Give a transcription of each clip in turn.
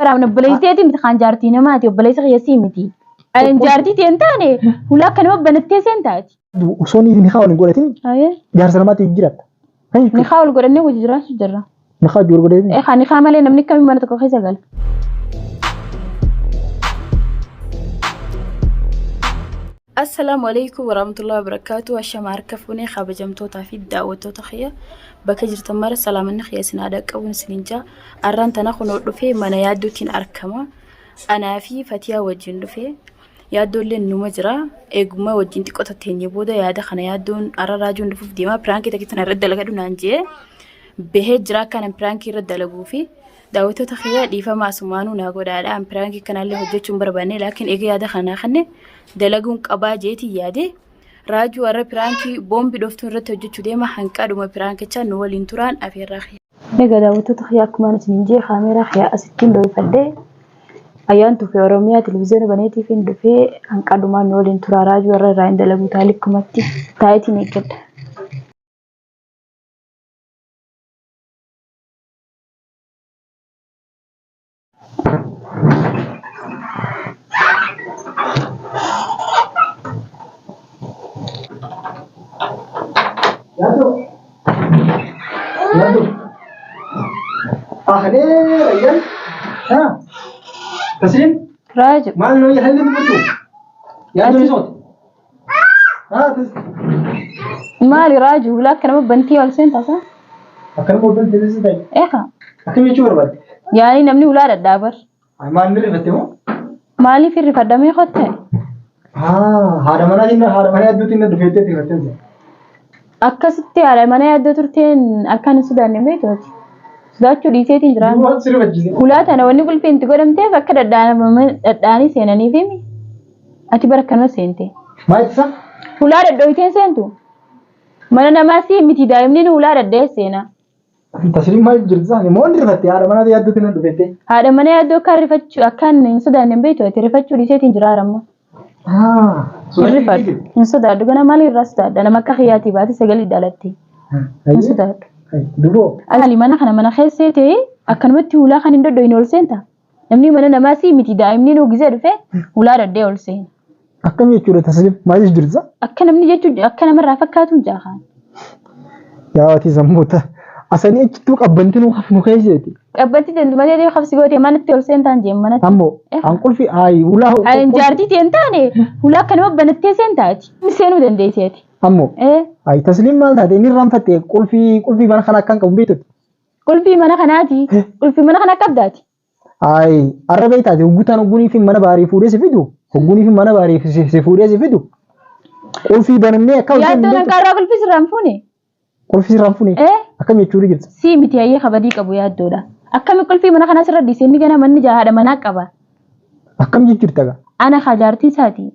haraamne obboleessi miti kan jaartii namaati obboleessi kiyya sii miti. Ani jaartii tee hin taane hulaa akka nama banattee seentaati. Osoo ni nikaa waliin godhatin jaarsa namaatti jiraata. Nikaa wal godhannee wajji jiraachuu jirra. Nikaa wajji wal godhatin. Eegaa nikaa malee namni akkamiin mana tokko keessa gala. Assalaamu alaikum warahmatullahi wabarakatuh. Ashama harka fuunee kabajamtootaa fi daawwattoota kiyya bakka jirtan mara salaamanni kiyya isin haa dhaqqabuun isinin jaa. Arraan tana kunoo dhufee mana yaaddootiin argama. Anaa fi Fatiyaa wajjin dhufee yaaddoolleen numa jira. Eegummaa wajjin xiqqoo tatteenye booda yaada kana yaaddoon arra raajuun dhufuuf deema. Piraankii takka tana irratti dalagadhu naan jee bahee jira akkanan piraankii irratti dalaguu fi Daawwattoota kiyya dhiifama asumaanuu naa godhaadha. An piraankii kanallee hojjechuu hin barbaanne laakiin eega yaada kanaa kanne dalaguun qabaa jeetiin yaade. Raajuu har'a piraankii boombi dhoftuu irratti hojjechuu deema hanqadhuma piraankichaa nu waliin turaan afeerraa kiyya. Egaa daawwattoota kiyya akkumaan isiniin jee kaameeraa kiyya asittiin dhoofadhee ayyaantuu fi Oromiyaa televiziyoona baneetiif hin dhufee hanqadhumaan nu waliin turaa raajuu har'a irraa hin dalagu taalikkumatti taayitiin eeggadha. Yaaddo. Yaaddo. Ahlee Rayyan. Haa. Tasliim. Raaju. Maal noo yahalli dubbatu? Yaaddo ni sooti. Haa tas. Maali raaju hulaa akka nama bantii ol seentaa isaa? Akkanuma ol bantii si ta'e. Eegaa. Akkam jechuu barbaadde? Yaani namni hulaa dhadhaabar. Maal ni rifatte moo? Maaliif hirrifadhamee kotte? Haa haadha manaatiin haadha manaa hedduutiin na dhufeettee rifattee. Akkasitti haadha mana yaaddoo turteen akkaan hin sodaanne beektu ati. Sodaachuu dhiiseetiin jiraan. Waan si rifachiise. Hulaa tana wanni qulfiin itti godhamteef akka dhadhaanii seenaniif himi. Ati bara akkanuma seente. Maal ittisa? Hulaa dhadhooyteen seentu. Mana namaa si miti daa'imni nu hulaa dhadhee seena. Tasliin maal jirti isaani? Moo ni rifatte haadha manaa yaadduutti na dhufeettee? Haadha mana yaaddoo akka rifachuu akkaan hin sodaanne hin beektu ati rifachuu dhiiseetiin jiraara ammoo. Hin rifadhu. Hin sodaadhu gana maal irraa sodaadha nama akka kiyyaatii baate sagalii dhalatte. Hin sodaadhu. Duboo. Ali mana kana mana keessee ta'ee akkanumatti hulaa kan hin dhodhoyne ol seenta. Namni mana namaa sii miti daa'imni nuu gizee dhufe hulaa dhodhee ol seena. Akkam jechuudha tasliim maal jechuudha jirta? Akka namni jechuun akka namarraa fakkaatu hin jaakaan. Yaa ati sammuuta. Asanii achittuu qabbanti nu hafnu keesseeti. Qabbanti tentu malee deemu qabsi goote manatti ol seentaan jeen manatti. Ammoo an qulfi ayi hulaa. Ani jaartii tee hin taane hulaa akka nama banattee seentaati. Seenuu dandeesseeti. Ammoo ayi tasliim maal taate inni irraanfatte qulfii qulfii mana kana akkan qabu beektu. Qulfii mana kanaati. Qulfii mana kana qabdaati. Ayi arra beektaati hoggutaan hoggunii fi mana baarii fuudhee si fidu hoggunii fi mana baarii si fuudhee si fidu qulfii banannee akka hojjennu Yaaddoon hanqaarraa qulfii sirraa hin fuune. Qulfii sirraa hin fuune. Akkam jechuu jirta. Sii miti hayyee kabadii qabu yaaddoodha. Akkami qulfii mana kanaa sirra dhiise inni gana manni haadha manaa qaba. Akkam jechuu jirta gaa. Ana kaa jaartii isaati.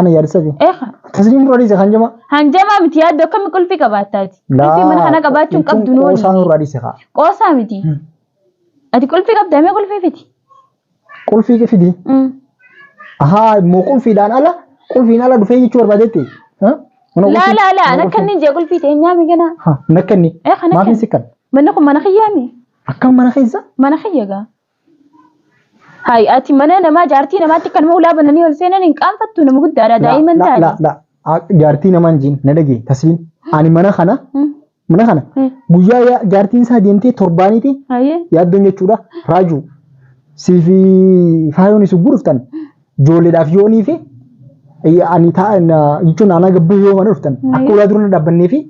Ana jaartii isaati. Eeha. Tasliim nurraa dhiise kan jama. Hanjamaa miti yaaddoo akkami qulfii qabaattaati. Qulfii mana kana qabaachuun qabdu nu Qoosaa nurraa dhiise kaa. Qoosaa miti. Ati qulfii qabdaa mee qulfii fidi. Qulfii fidi. Ahaa immoo qulfiidhaan ala qulfiin ala dhufee jechuu barbaadetti. Laa laa laa nakka inni jee qulfii ta'e nyaami ganaa. Nakka inni. Maaf hin sikkan? Manni kun mana kiyyaami. Akkam mana keessa? Mana kiyya gaa. Hayi ati mana namaa jaartii namaatti kanuma ulaa bananii ol seenan hin qaanfattu nama guddaadha daa'imman La taate. la la jaartii namaan jiin na dhagee tasliim ani mana kana mana kana guyyaa jaartiin isaa deemtee torbaaniiti Hayyee. yaaddoon jechuudha raajuu sii fi faayoon isin guruftan ijoolleedhaaf yoonii fi ani taa'an jechuun aanaa gabbuu yoo mana dhuftan akka ulaa dura dhaabbannee fi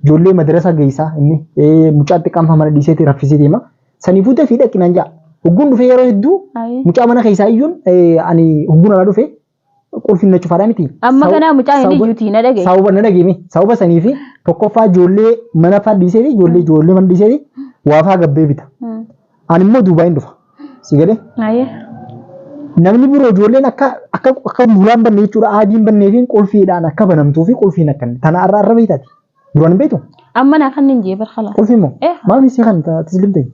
ijoollee madrasaa geessaa inni mucaa xiqqaan mana dhiiseeti raffisee deema. Saniifuu dafii dhaqi naan ja'a. Hogguun dhufee yeroo hedduu mucaa mana keessaa iyyuun ani hogguun alaa dhufe qulfiin na cufaadhaa miti. Amma kanaa mucaa hin iyyuutii na dhagaye. Sababa na dhagaye sababa sanii fi tokkoffaa ijoollee mana faa dhiisee fi ijoollee ijoollee mana dhiisee fi waa faa gabbee bita. Ani immoo duubaa hin dhufa. Si galee? Namni biroo ijoolleen akka akka akka hulaan banne jechuudha aadiin bannee fi qulfiidhaan akka banamtuu fi qulfiin akka tana arra arra beektaati. Duraan hin beektu? Amma naa kan hin jee bar kala. Qulfii moo? Eh. Maal si kan taslimte?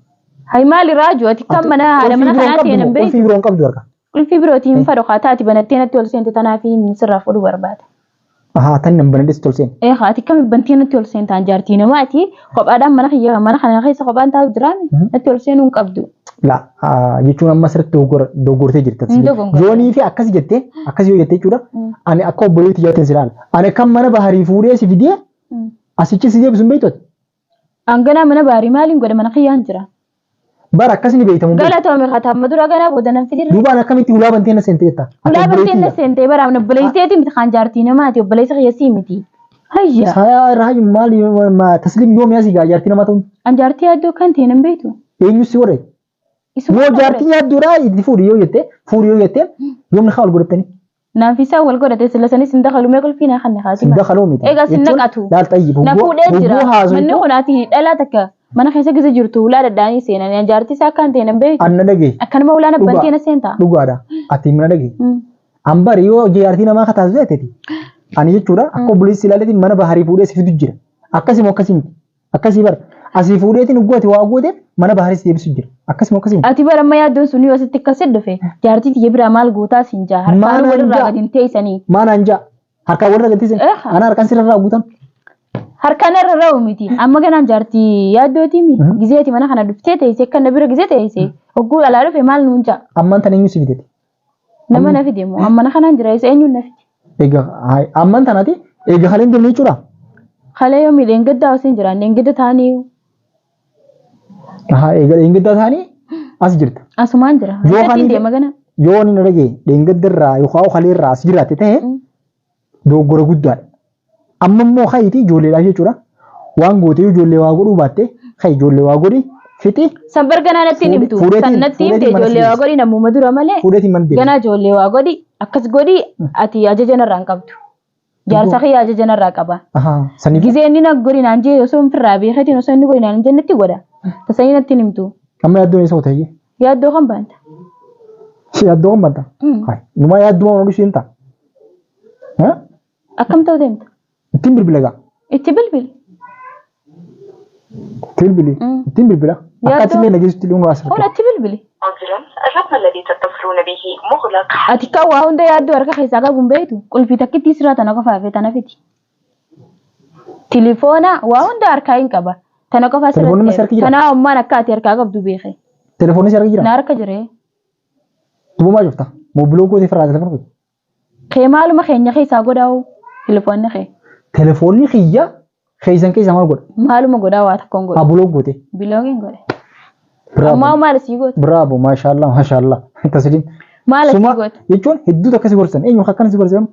Hay maali raaju ati kan mana haadha mana kanaa ta'e nan beektu. Qulfii biroo hin qabdu harka. Qulfii birootiin hin fadhu haa taati banattee natti ol seente tanaaf hin sirraa fudhu barbaada. Ahaa tan nan banadhes tol seen. Ee ati akkami bantee natti ol seentaan jaartii namaati kophaadhaan mana kiyya mana kana keessa kophaan taa'u jiraami natti ol seenuu hin qabdu. La jechuun amma sirriitti dogoggortee jirta. Hin dogoggorre. Yoonii fi akkas jettee akkas yoo jettee jechuudha. Ani akka obboleetti jettee si ilaala. Ani akka mana baharii fuudhee si fidee asichi si deebisu hin beektu ati. Hanganaa mana baarii maaliin godhe mana kiyyaan jira. Bara akkas ni beektamu. Galatoome kataa amma dura ganaa booda nan fidirre. Duubaan akkamitti hulaa bantee na seentee jetta? Ati Ulaa bantee na obboleettii seentee bara amna obboleetteeti miti kan jaartii namaati obboleessa kiyya sii miti. Hayya. Sayaa raaju maali tasliim yoom yaasii gaa jaartii namaa ta'uun An jaartii yaaddoo kan ta'e nan beektu. eenyu si godhe? Isuma Yoo na godhe. jaartii yaadduudhaa itti fuudhi yoo jette fuudhi yoo jette yoomni haa ol godhattanii? Naaf isaa wal godhate sila sanis hin dakalu mee qulfii naa kanne Sin haatima. dakaluu miti. Egaa sin Jechuun naqatu. Laal xayyib Na fuudhee jira. hogguu haasoftu Manni kun ati dhalaa takka mana keessa gisa jirtu ulaa dhadhaanii seenan. An jaartii isaa akkaan ta'e nan beektu. anna dhagaye Akkanuma ulaan Dhugaa. abbantee na seentaa. dhugaadha. Ati mana dhagaye. An bari yoo jaartii namaa kataasisu jetteti. Ani jechuudha akka obboleessi ilaaleetiin mana baharii fuudhee si fidu jira. Akkasii moo akkasii miti. Akkasii bara. Asii fuudheetiin hogguu ati waa gooteef mana baharii si deebisu jira. Akkasii moo akkasii miti. Ati bara amma yaaddoon sun yoo asitti akkas dhufe jaartii tiyya biraa maal gootaa siin jaa Maal harkaan naan walirraa jaa? gadi hin teessanii. Maa naan jaa? Harkaan walirra gadi teessan. Eha. Ana harkaan sirra irraa guutan. Harkaan irra ra'u miti. Amma ganaan jaartii yaaddootii mi? Gizeeti mana kana dhuftee teessee akka na bira gizee teessee hogguu alaa dhufe maal nuun jaa? Ammaan tan eenyu si fidete? Nama na fide moo amma mana kanaan jira isa eenyuun na fide? Egaa ammaan tanati egaa kaleen deemne jechuudha. Kalee yoo miidheen gaddaa osoo hin jiraanne gadda ta'anii Ahaa egaa dheengaddaa ta'anii as jirta. asumaan jira. Yoo Eessatti kan- deema gana? Yoo inni dhagee dheengaddarraa yookaan kaleerraa as jiraatte ta'e dogoggora guddaadha. Amma immoo kayitii ijoolleedhaaf jechuudha. Waan gootee ijoollee waa godhuu baatte kayi ijoollee waa godhi fixi San bar ganaa natti hin himtu. Fuudheetiin- San natti himte fuudheetiin mana ijoollee waa si godhi namuma dura malee. fuudheetiin mana deema. Ganaa ijoollee waa godhi akkas godhi ati ajaja narraa hin qabdu. Jaarsa kiyya ajaja narraa qaba. Ahaa saniif Gizee inni na godhi naan jee osoo hin firraa beeketiin osoo inni godhi naan hin jennetti godha. Tasanii natti hin himtu. amma yaaddoon isa ta'e. Yaaddoo kan baanta. Yaaddoo kan baanta. Numaa yaadduma waan isheen ta'a. Akkam ta'u deemta? Ittiin bilbila gaa. Itti bilbili. Ittiin bilbili. Ittiin bilbila. Akka ati illee nageessutti illee hundaa Kun asirratti. atti bilbili. عذرا الرقم الذي تتصلون به مغلق. Ati kan waa hunda yaaddoo harka keessaa qabu hin beektu. Qulfii takkitti sirraa tana qofa hafee tana fiti. Tilifoona waa hunda harkaa hin qaba. Tana qofa Telefoonni mas harka jira? Tanaa ammaan akka ati harkaa qabdu beeke. Telefoonni si harka jira. Na harka jiree. Duuba maa cufta? Moobiloo gootee firraa telefoona kiyya. Kee maaluma keenya keessaa godhaa'u tilifoonni kee. Telefoonni kiyya keessan keessaa maal godha? Maaluma godhaa waa tokkoon godha. Haa buloo gootee. Biloogiin godhe. Bravo. Ammaa maal asii goote? Bravo, mashallah, mashallah. Tasliim. Maal asii Suma goote? jechuun hedduutu akkasii gorsan. Eenyu akkana si gorsan?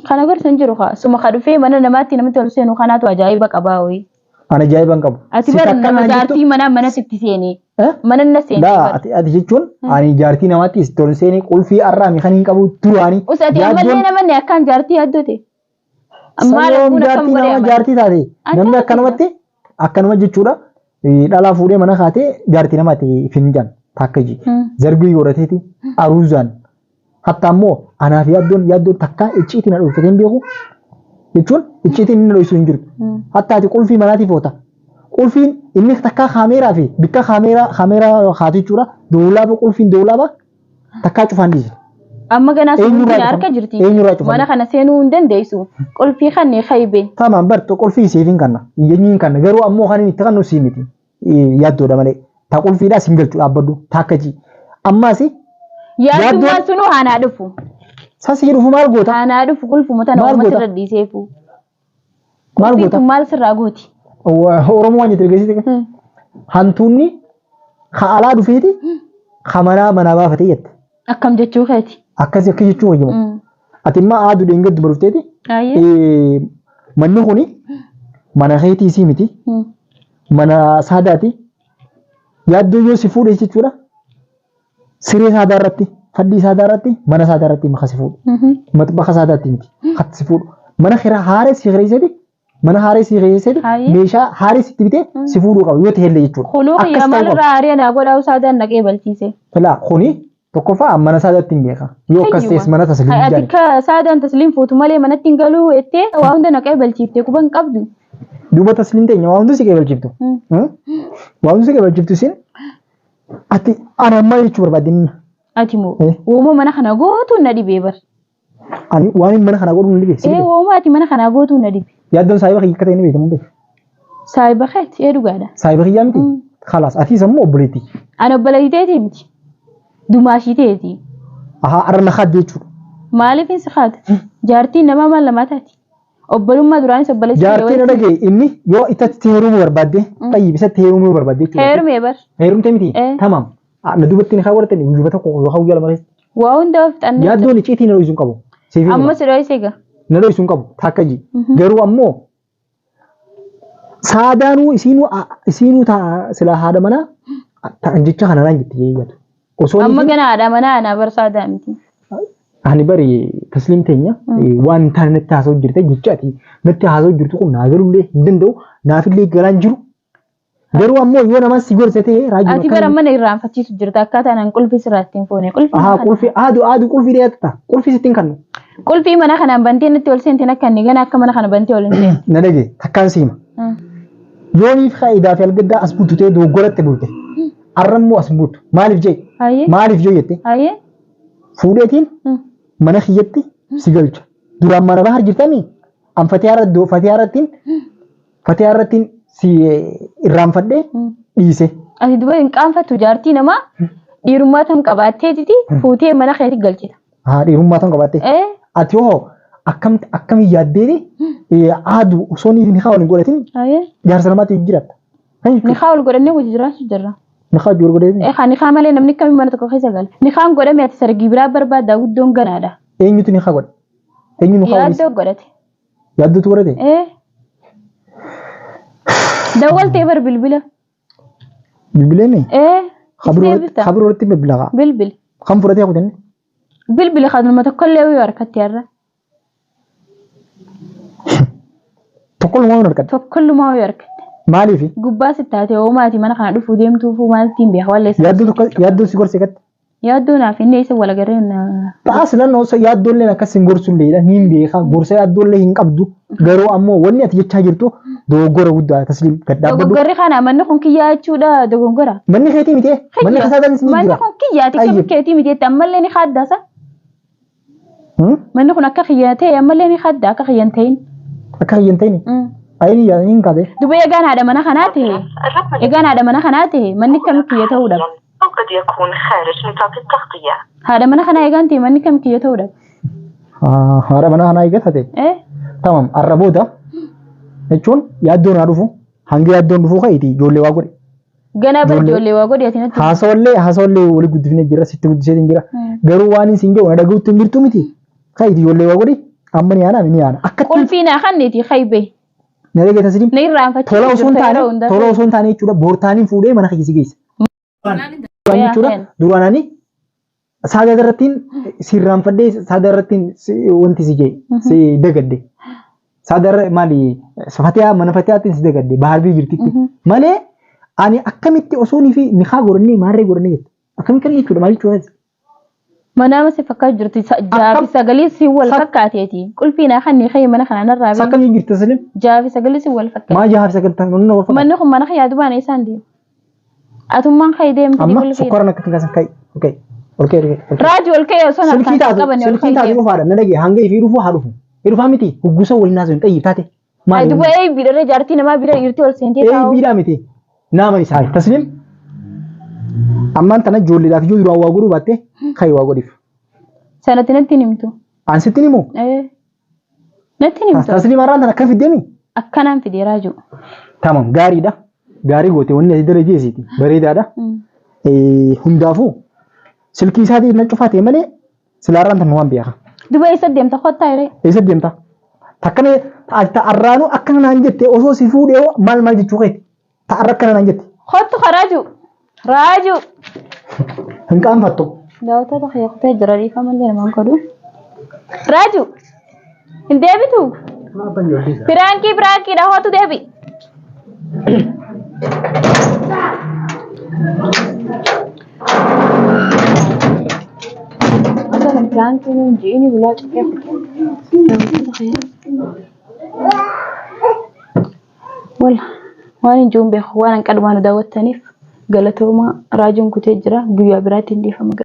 Kana gorsan jiru kaa. Suma ka dhufee mana namaatti namatti ol seenu kanaatu ajaa'iba qabaa wayii. Ani ajaa'iba hin qabu. Ati Si bara takka nama naan jettu- jaartii manaa mana sitti seenee. Eh? Mana na seenee. Laa bara. ati jechuun ani jaartii namaatti si tol seenee qulfii arraa mi kan hin qabu duraanii. Us ati ammallee namanni akkaan jaartii yaaddoote. Maal Yoom kun akkam jaartii godhe nama amala? jaartii taate Ati namni jaartii akkanumatti akkanuma jechuudha. Dhalaa fuudhee mana kaatee jaartii namaatti finjaan takka ji. Zargii godhateeti aruuzaan. Hatta ammoo anaaf yaaddoon yaaddoon takka icciitiin na dhooffatee hin beeku jechuun icciitiin inni dho'isu hin jirtu. Hatta ati qulfii manaatiif oota. Qulfiin inni takka kaameeraa fi bikka kaameeraa kaameeraa haati jechuudha. Doolaaba qulfiin doolaaba takkaa cufaan dhiise. Amma ganaa Eenyurraa sunuutiin cufame? harka jirti. Eenyurraa cufame? Mana kana seenuu hin dandeessu. Qulfii kan haybe. Tamaan bar qulfii siif hin kanna. Eenyu hin kanna. Garuu ammoo kan inni itti kannu sii miti. Yaaddoodha malee. Ta qulfiidhaa siin galchu dhaabbadhu. Takka ji. Ammaas Yaaddummaan sunuu haanaa dhufu. sasii dhufu maal goota? Haanaa dhufu qulfuma tana Maal uummata goota? irra dhiiseefu. Maal Qulfiin goota? tun maal sirraa gooti? Oromoo waan jette dhageessite. Hantuunni ka alaa dhufeeti ka manaa manaa baafatee jette. Akkam jechuu keeti? Akkasii akka jechuu wayyamu. Ati immoo aaduu dheengaddu barufteeti. Ayyee. Manni kuni mana keetii isii miti. Mana saadaati. Yaaddoo yoo si fuudhe jechuudha. Siree saadaa irratti, faddii saadaa irratti, mana saadaa irratti maka si fuudhu. Maxbaxa saadaatti miti. Hatti si fuudhu. Mana kiraa haaree si kireesseti, mana haaree si kireesseti, Haayee. meeshaa haaree sitti bitee si fuudhuu qaba yoo ta'ellee jechuudha. Kunuu Akkas kiyya ta'uu qaba. maalirraa aaree naa godhaa saadaan naqee balchiise. Ilaa kuni tokkoffaa mana saadaatti hin beeka. Yoo akkas ta'es mana tasliim Ati jaani. ka saadaan tasliim fuutu malee manatti hin galuu jettee waa hunda naqee balchiifte quban qabdu. Duuba tasliim teenya waa hundi si qeebalchiftu. Waa hundi si qeebalchiftu isin ati ana ammaa jechuu barbaadde inni. Ati moo Eh. uumama mana kana gootuun na dhibee bar. Ani waan hin mana kana godhu hin dhibe. Si Ee dhibe. wooma ati mana kanaa gootuu na dhibe. Yaaddoon saahiba kiyya akka ta'e ni beekta mun beekta. Saahiba keeti ee dhugaadha. Saahiba kiyyaa miti. Mm. Khalaas atiis ammoo obboleettii. Ani obboleettii teetii miti. Dumaashii teeti. Ahaa arra na kaadde jechuudha. Maaliif hin si kaatu? Jaartiin namaa maal namaa taati? Obbolummaa duraanis obboleessi kiyya Jaartiin na walitti. dhagaye inni yoo isatti heerumuu barbaadde xayyib isatti heerumuu barbaadde jechuudha. Heerumee bar. Heerumte miti. Eh. Tamaam. Ah, Na duubatti ni kaawwatani guyyuma tokko yookaan guyyaa lama keessa. Waa hunda of xannee. Yaaddoon icciitii na dho'isu hin qabu. Siif hima. Amma si dho'ise egaa. Na dho'isu hin qabu. Takka ji. Garuu ammoo saadaanuu isiinuu isiinuu taa silaa haadha manaa ta'an jecha kana naan jetti jee yaadu. Osoo Amma gana haadha manaa anaa bar saadaa miti. ani bari tasliim teenya waan hin taane natti haasa'u jirte jecha ati natti haasa'u jirtu kun naa galullee hin danda'u naafillee galaan jiru. Garuu ammoo yoo nama si gorse ta'e raajii Ati bara mana irraanfachiisu jirta akkaataa naan qulfii sirraa ittiin foone. Qulfii Ahaa mana kana- qulfii aadu aadu qulfii dhiyaata qulfii sitti hin kennu. Qulfii mana kanaan bantee natti ol seenteen akka inni gana akka mana kana bantee ol hin seenne. Na dhage takkaan siima. Yooniif faayidaa fi algaddaa as bultu ta'e doggoratti bulte. Arra immoo as hin bultu. Maaliif jee? Hayyee. Maaliif yoo jette? Hayyee. Fuudheetiin mana kiyyatti si galcha. Duraan mana bahar jirtanii? An fatiyaa irrattiin fatiyaa irrattiin si irraanfadhee dhiise. Ati duba hin qaanfattu jaartii namaa dhiirummaa tam qabaatteetiti fuutee mana keetti galchita. Haa dhiirummaa tam qabaattee. Ee Ati hoo akkam akkamiin yaaddeeti aadu osoo ni nikaa waliin godhatin hayyee. jaarsa namaatti jiraatta. Nikaa wal godhannee wajji jiraachuu jirra. Nikaa wal godhatin Ee kaa nikaa malee namni akkamiin mana tokko keessa gala. Nikaan godhame ati sargii biraa barbaaddaa guddoon ganaadha. eenyutu nikaa godhe? Eenyu nikaa waliin Yaaddoo godhate. yaaddootu godhate? Ee. Dawwaltee bar bilbila. Bilbileemi? Ee. Deebifta. Kabiroo irratti bilbila kaa. Bilbil. Kan fudhatee kutanne? Bilbili kanuma tokkollee yoo harkatti har'a. Tokko lumaa hin harkadhe. Tokkollumaa yoo harkatte. Maaliifi? Gubbaa si taate hoomaati mana kana dhufuu deemtuufuu maaltiin beeka walleessa. Yaaddoo tokko yaaddoo si gorse gatti. Yaaddoo naaf inni isa wal agarree na. Ta'a silan osoo yaaddoolleen akkas hin gorsulleedha niin beeka gorsa yaaddoollee hin qabdu garuu ammoo wanni ati jechaa jirtu dogoggora guddaa tasliim gad dhaabbadhu. Dogoggorri kana manni kun kiyyaa jechuudha dogoggora. Manni keetii miti manni Kiyya. kasaataan isin Manni jira. kun kiyyaati Tayyib. akka keetii miti jette ammallee ni kaaddasa. Hmm? Manni kun akka kiyya ta'e ammallee ni kadda akka kiyya hin ta'in. Akka kiyya hin ta'in. Ayi ni hin kaate. Duba egaan haadha mana kanaa ta'e الرقم الذي egaan haadha mana kanaa ta'e manni kam kiyya ta'uu dhaba. أو قد يكون خارج نطاق التغطية. Haadha mana kanaa egaan ta'e manni kam kiyya ta'uu dhaba. Haadha mana kanaa eegatate. Eh Tamam arra booda jechuun yaaddoon haa dhufu hanga yaaddoon dhufuu ka'eeti ijoollee waa godhe. Ganaa bara Ijoollee- ijoollee waa godhi ati natti. Haasawallee haasawallee wali guddifnee jira sitti guddiseetiin jira. Garuu waan isin jedhu na dhaga'utti hin jirtu miti. Ka'eeti ijoollee waa godhi amma ni aanaa ni aana. Akka Qulfii naa kanneeti haybee. na dhageessa sidim. Na irraanfachuu Tola osoo hin jirta taane yeroo hundaa. tola osoo hin taane jechuudha boortaaniin fuudhee mana kiyya si geessa. Duraan jechuudha duraan ani saada irrattiin sirraanfadhee saada irrattiin wanti si jee si dagadde. Saada irra maali fatiyaa mana fatiyaattiin si dagadde bahar biyya jirtitti. Malee ani akkamitti osoo ni fi nikaa godhannee maarree godhannee jette. Akkamitti kan jechuudha maal jechuudha. Manaama si fakkaatu jirti. Jaafi sagalee si wal fakkaateeti. Qulfii naa kan kee mana kana narraa Sa akkamiin jirti Taslim? Jaafi sagalee si wal fakkaate. Maa jaafi sagalee tan nunna wal fakkaate. Manni kun mana kiyyaa dubaan eessaan deema? Atummaan ka'ee deemti Amma qulfii. sukkaara nakka kaasan ka'i. Okey. Ol ka'e ol ka'e. Raaju ol ka'ee osoo Silkii harkaan taatu qabanne ol silkii ka'ee taatu deema. qofaadha. Na dhagee hanga ifii dhufu haa dhufu. Dhufaa miti huggusa waliin haasa'u hin xayyib taate. Ay duba ee biiraree jaartii namaa bira dhiirti ol seentee Ee taa'u. biidhaa miti. Naama isaa taslim. Ammaan tana ijoolleedhaaf iyyuu duraan waa godhuu baatte ka'i waa godhiif. Sanatti natti hin himtu. An sitti himu. Ee. Natti hin himtu. Taslim har'aan tana akka fiddeemi. Akkanaan fidee raaju. Tamam gaariidha. Gaarii goote wanni ati dalageesiiti bareedaadha. Hundaafuu silkii isaatii na cufaa ta'e malee silaarraan tan waan beeka. Duba eessa deemta kottaa yeree? Eessa deemta? Takkana arraanuu akkana naan jette osoo si fuudhee hoo maal maal jechuu keeti? Ta'arra akkana naan jette. Kottu ka raaju. Raaju. Hin qaanfattu. Daawwattoota kiyya kutee jira dhiifama illee namaan godhu. Raaju. Hin deebitu? Piraankii piraankiidha kottu deebi. Osoo kan piraankiin hin ji'ini bulaa cufee kutee. Daawwattoota kiyya. Wal waan hin jiruun beeku waan hanqadhumaa nu daawwattaniif galatoomaa raajuun kutee jira guyyaa biraatiin dhiifama.